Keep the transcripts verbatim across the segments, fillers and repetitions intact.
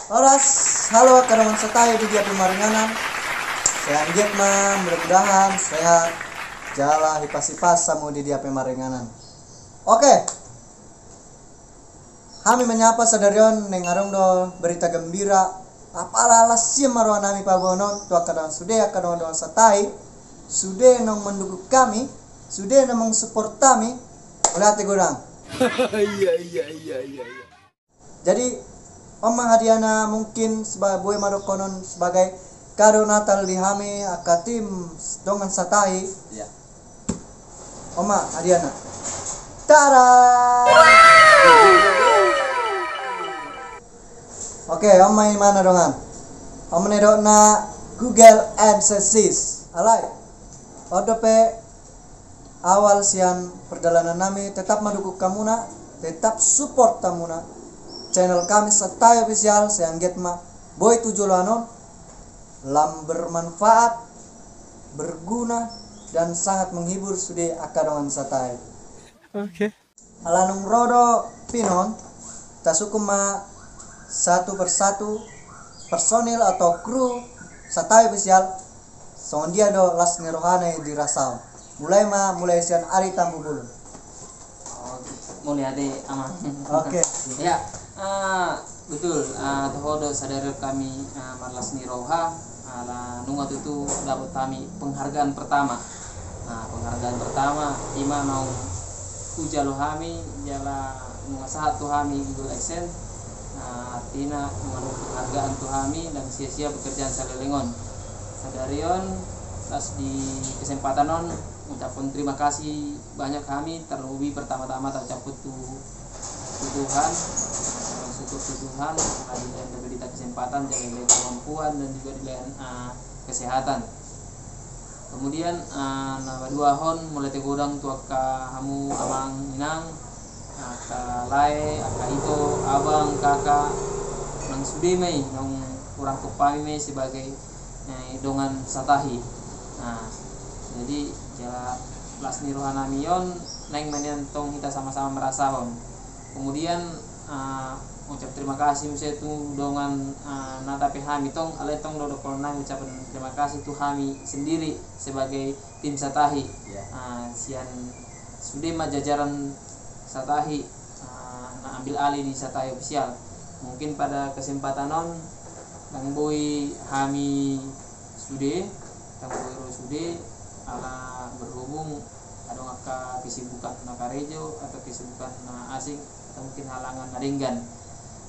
Horas, halo angka dongan satahi di dia pe maringanan. Sai anggiat ma, mudah-mudahan sehat jala hipas-hipas hamu di dia pe maringanan. Oke. Hami menyapa sadari on naeng adong do berita gembira. Apala las sian ma roha nami paboaon on tu angka dongan sude, angka dongan-dongan satahi, sude naung mendukung hami, sude naung mensupport hami. Mauliate godang. Iya, iya, iya, iya, iya. Jadi, on ma hadiahna, mungkin seba-, boi ma dohonon sebagai kado Natal di hami angka tim dongan satahi. Iya. On ma hadiahna. Tada! Oke, on ma imana dongan. On ma na nidokna Google Ads. Alai. On dope awal sian pardalanan nami, tetap ma dukung hamuna, tetap support hamuna channel kami Satahi Official, sai anggiat ma boi tu joloan on, lam bermanfaat, berguna, dan sangat menghibur sude angka dongan satahi. Oke. Ala nunga ro do pinon, tasungkun ma satu persatu personil atau kru Satahi Official, songon dia do las ni rohana i dirasahon. Mulai ma, mulai sian Ari Tampubolon. Oke, mauliate, Amang. Oke. Ya, eh, betul, eh, toho do sadari on hami, eh, marlas ni roha, ala nunga tutu dapot hami penghargaan pertama. Nah, penghargaan pertama, ima naung hujalo hami, jala nunga sahat tu hami Google AdSense. Nah, artina nunga adong penghargaan tu hami, ndang sia-sia pekerjaan saleleng on. Sadari on, pas di kesempatan on, ucaphon terima kasih banyak hami, terlebih pertama-tama taucaphon tu, tu Tuhan, syukur tu Tuhan, ala dilean dope hita kesempatan, jala dilean kemampuan, dan juga dilean, ah, kesehatan. Kemudian, ah, na paduahon, mauliate godang tu angka hamu amang inang, angka lae, angka ito, abang, kaka, nang sude ma i, nang hurangkop hami ma i sebagai, eh, dongan satahi. Nah, jadi, jala las ni roha nami on, naeng ma nian tong hita sama-sama marasahon. Kemudian, ah, ucap terima kasih muse tu dongan, ah, na tape hami tong, alai tong do dohonon nami ucapan terima kasih tu hami sendiri sebagai tim satahi. Ya. Ah, sian sude ma jajaran satahi, ah, na ambil alih di Satahi Official. Mungkin pada kesempatan on, ndang boi hami sude, ndang boi ro sude, ala berhubung adong angka kesibukan na karejo atau kesibukan na asing atau mungkin halangan na denggan.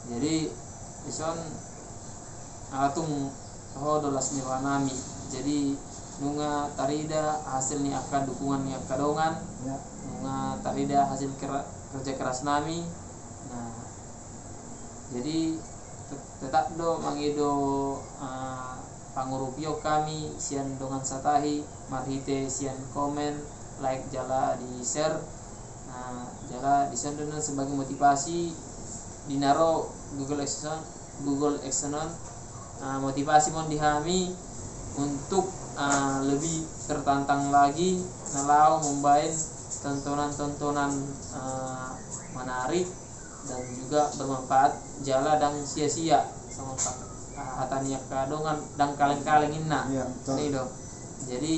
Jadi, dison, ala tung toho do las ni roha nami. Jadi, nunga tarida hasil ni angka dukungan ni angka dongan, ya, nunga tarida hasil kera-, kerja keras nami. Nah, jadi, tet-, tetap do mangido, ah, pangurupion hami sian dongan satahi, marhite sian komen, like, jala di-share. Nah, jala dison do nian sebagai motivasi di na ro Google AdSense on, Google AdSense on, ah, motivasi ma on di hami untuk, ah, lebih tertantang lagi na laho mambaen tontonan-tontonan, ah, menarik dan juga bermanfaat, jala ndang sia-sia, songon pa-, ah, hata ni angka dongan, ndang kaleng-kaleng inna. Iya, betul. Ini do. Jadi,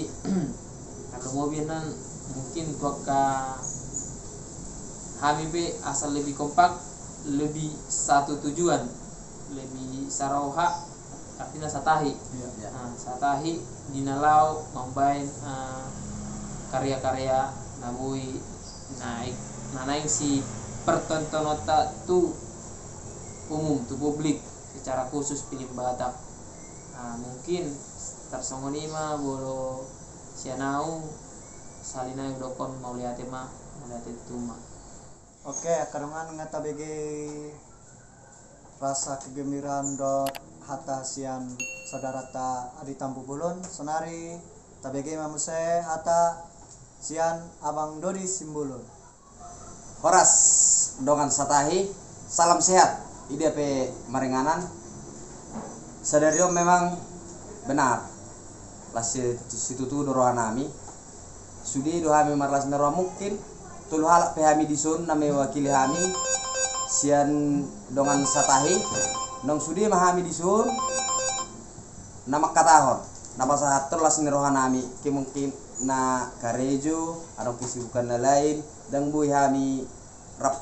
kalau mau bianan mungkin tu angka hami pe asal lebih kompak, lebih satu tujuan, lebih saroha, artina satahi. Iya. Nah, satahi di na laho mambaen, eh, karya-karya na boi naeng, na naeng sipertontononta tu umum, tu publik, secara khusus film Batak. Nah, mungkin tarsongon i ma molo sian au, sahali nai hudokkon mauliate ma, mauliate tutu ma. Oke, angka dongan, nunga tabege rasa kegembiraan dohot hata sian saudaranta Ari Tampubolon, sonari tabege ma muse hata sian Abang Dodi Simbolon. Horas, dongan satahi, salam sehat, di dia pe maringanan. Sadari on memang benar, las si-, situtu do roha nami. Sude do hami marlas ni roha, mungkin tolu halak pe hami dison na mewakili hami sian dongan satahi. Naung sude ma hami dison na mangkatahon, na pasahathon las ni rohanami, ke mungkin na karejo, adong kesibukan na lain, ndang boi hami rap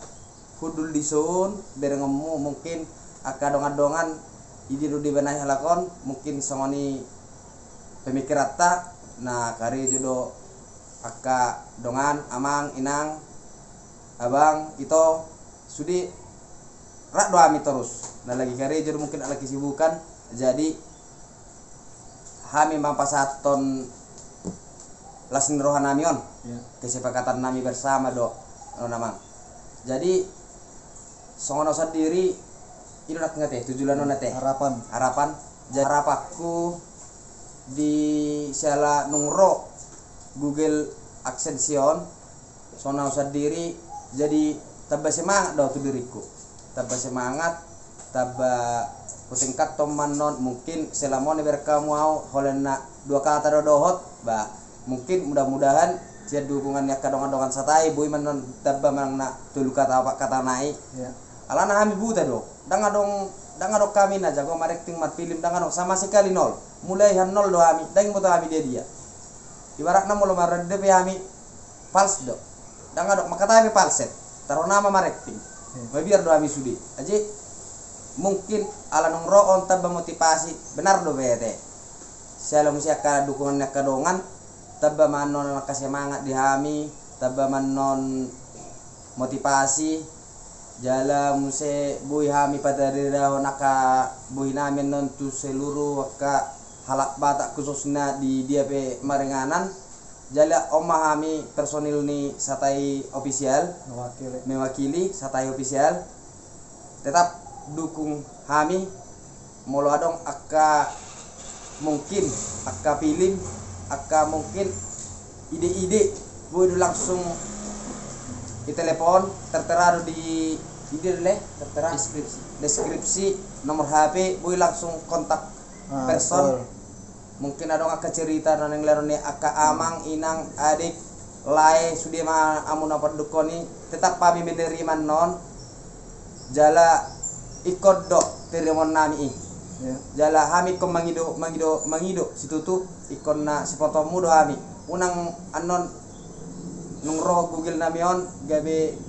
hundul dison, berengonmu mungkin angka dongan-dongan, i do dibenahi halak on, mungkin songon i pemikiranta, na karejo do angka dongan, amang, inang, abang, ito, sude rap do hami torus, na lagi karejo do mungkin ala kesibukan, jadi hami ma pasahathon las ni rohanami on. Kesepakatannami bersama do on, amang. Jadi songon au sandiri, i do nangkin ate tu joloan on ate. Harapan. Harapan. Jadi harapanku di siala naung ro Google AdSense on, songon au sandiri, jadi tamba semangat do tu diringku. Tamba semangat, tamba hutingkathon ma annon, mungkin selama on dibereng hamu au, holan na dua kata do dohot, ba, mungkin mudah-mudahan sian dukungan ni angka dongan-dongan satahi, boi ma annon tamba manang na tolu kata, opat kata nai. Alana hami buta do, ndang adong, ndang adong hami na jago maracting, marfilm, ndang adong sama sekali, nol. Mulai sian nol do hami, ndang diboto hami dia-dia. Ibaratna molo marende pe hami, fals do. Ndang adong, mangkatai pe falset. Tarona ma maracting. Mabiar do hami sude. Jadi mungkin ala naung ro on tamba motivasi, benar do be ate. Siala muse angka dukungan ni angka dongan, tamba ma annon angka semangat di hami, tamba ma annon motivasi, jala muse boi hami padarirahon angka bohinami annon tu seluruh angka halak Batak, khususna di dia pe maringanan. Jala on ma hami personil ni Satahi Official, mewakili Satahi Official. Tetap dukung hami, molo adong angka mungkin, angka film, angka mungkin ide-ide, boi do langsung i telepon, tertera do di, di dia le, tertera deskripsi, nomor H P, boi langsung kontak person. Mungkin adong angka cerita na naeng lehonon ni angka amang, inang, adik, lae, sude ma hamu na pandungkon i, tetap hami menerima annon. Jala ingkon do tirimonami i. Jala hami ingkon mangido, mangido, mangido situtu, ingkon na sipotomu do hami. Unang annon naung ro Google nami on gabe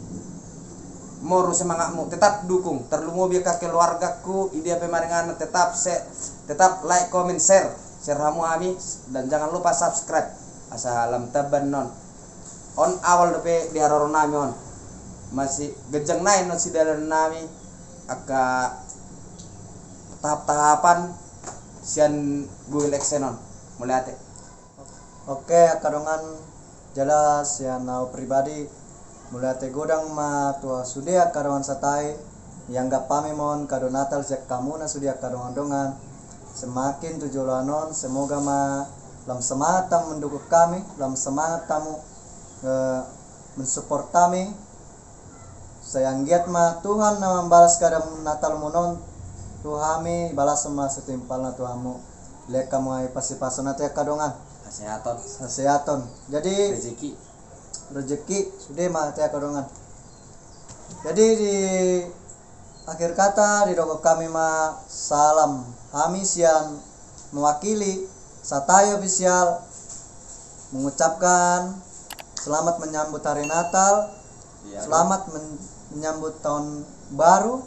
moru semangatmu, tetap dukung, tarlumobi angka keluargaku, i dia pe maringanan, tetap se-, tetap like, comment, share, share hamu hami, dan jangan lupa subscribe, asa lam tamba annon. On awal dope di haroronami on, masih ganjang nai annon sidalanannami, angka tahap-tahapan sian Google AdSense on. Mauliate. Oke, angka dongan, jala sian au pribadi, mauliate godang ma tu sude angka dongan satahi, ianggap hami ma on kado Natal sian hamuna sude angka dongan-dongan. Semakin tu joloan on, semoga ma lam semangat hamu mendukung hami, lam semangat hamu, eh, mensupport hami. Sai anggiat ma Tuhan na mambalas kado Natalmuna on tu hami, balashon ma setimpalna tu hamu. Lehon hamu ai pasipason ate angka dongan. Hasehaton. Hasehaton. Jadi rejeki. Rejeki, sude ma ate angka dongan. Jadi di akhir kata, didok hami ma salam hami sian mewakili Satahi Official mengucapkan selamat menyambut hari Natal, selamat men-, menyambut tahun baru.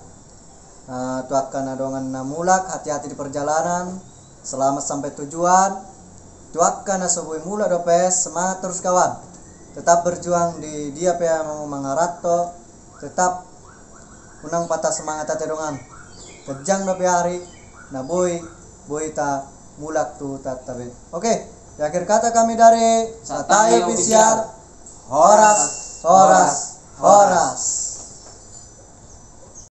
Eh, tu angka na dongan na mulak, hati-hati di perjalanan, selamat sampai tujuan. Tu angka na so boi mulak dope, semangat terus kawan. Tetap berjuang di dia pe hamu mangaranto, tetap unang patah semangat ate dongan. Ganjang dope ari na boi, boi ta mulak tu hutanta be. Oke, di akhir kata kami dari Satahi Official. Horas, horas, horas.